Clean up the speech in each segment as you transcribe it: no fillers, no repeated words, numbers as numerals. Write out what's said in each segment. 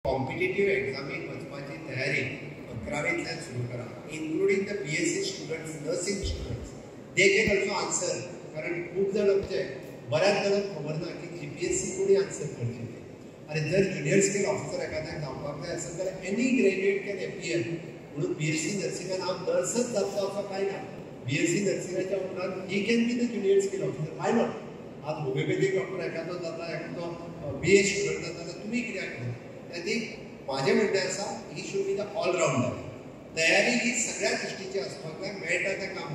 Competitive एग्जामीक वचपाची तयारी 11वींतल्यान सुरू करा, including the BSc students, nursing students, they can also answer. कारण खूब जाण आमचे बऱ्याच जाणांक खबर ना की जीपीएससी कोणी आन्सर करची ती. आनी जर ज्युनियर स्केल ऑफिसर एखाद्याक जावपाक जाय आसत जाल्यार एनी ग्रॅज्युएट can appear. म्हणून बीएससी नर्सिंगान हांव नर्सच जातलो असो कांय ना. बीएससी नर्सिंगाच्या उपरांत he can be the junior scale officer, why not? आज होमिओपॅथीक डॉक्टर एखादो जाता, एखादो बीए स्टुडंट जाता, जाल्यार तुमी कित्याक न्हय? खातीर म्हाजें म्हणणें आसा, he should be the all-rounder. तयारी ही सगळ्या दृश्टीची आसपाक जाय, मेळटा तें काम.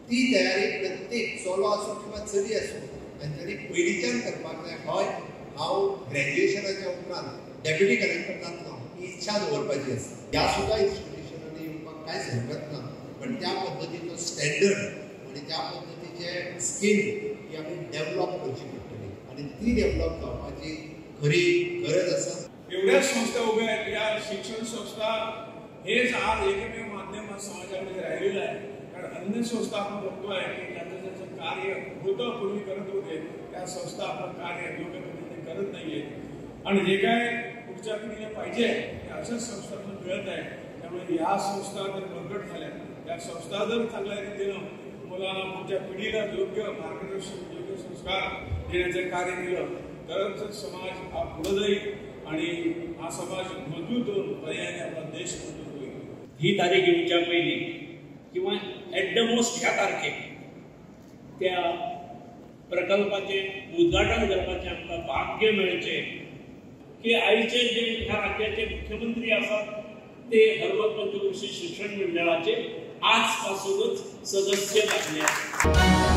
ती तयारी प्रत्येक चलो आसूं किंवा चली आसूं तांच्यांनी पयलींच्यान करपाक जाय. हय, हांव ग्रॅज्युएशनाच्या उपरांत डेप्युटी कलेक्टर जातलो ही इच्छा दवरपाची आसा. ह्या सुद्दां इन्स्टिट्युशनांनी येवपाक कांयच हरकत ना, पण त्या पद्दतीचो स्टँडर्ड आनी त्या पद्दतीचे स्कील ही आमी डेव्हलप करची पडटली आनी ती डेव्हलप जावपाची खरी गरज आसा. एवढ्या संस्था उभ्या आहेत, या शिक्षण संस्था हेच आज एकमेव माध्यम समाजामध्ये राहिलेलं आहे. कारण अन्य संस्था आपण बघतोय की ज्यांचं ज्यांचं कार्य होतं पूर्वी करत होते त्या संस्था आपलं कार्य योग्य पद्धतीने करत नाहीये आणि जे काय पुढच्या पिढीला पाहिजे ते अशाच संस्थांना मिळत आहे. त्यामुळे या संस्था जर बळकट झाल्या, त्या संस्था जर चांगल्या रीतीनं मुलांना पुढच्या पिढीला योग्य मार्गदर्शन, योग्य संस्कार देण्याचं कार्य केलं तरच समाज हा पुढे जाईल आणि हा समाज मजबूत होऊन पर्यायाने आपला देश मजबूत होईल. ही तारीख येवच्या पयलीं किंवा एट the most ह्या तारखेक त्या प्रकल्पाचें उद्घाटन करपाचें आमकां भाग्य मेळचें की आयचे जे ह्या राज्याचे मुख्यमंत्री आसात ते हरवत पंचक्रोशी शिक्षण मंडळाचे आजपासूनच सदस्य जाल्ले आसात.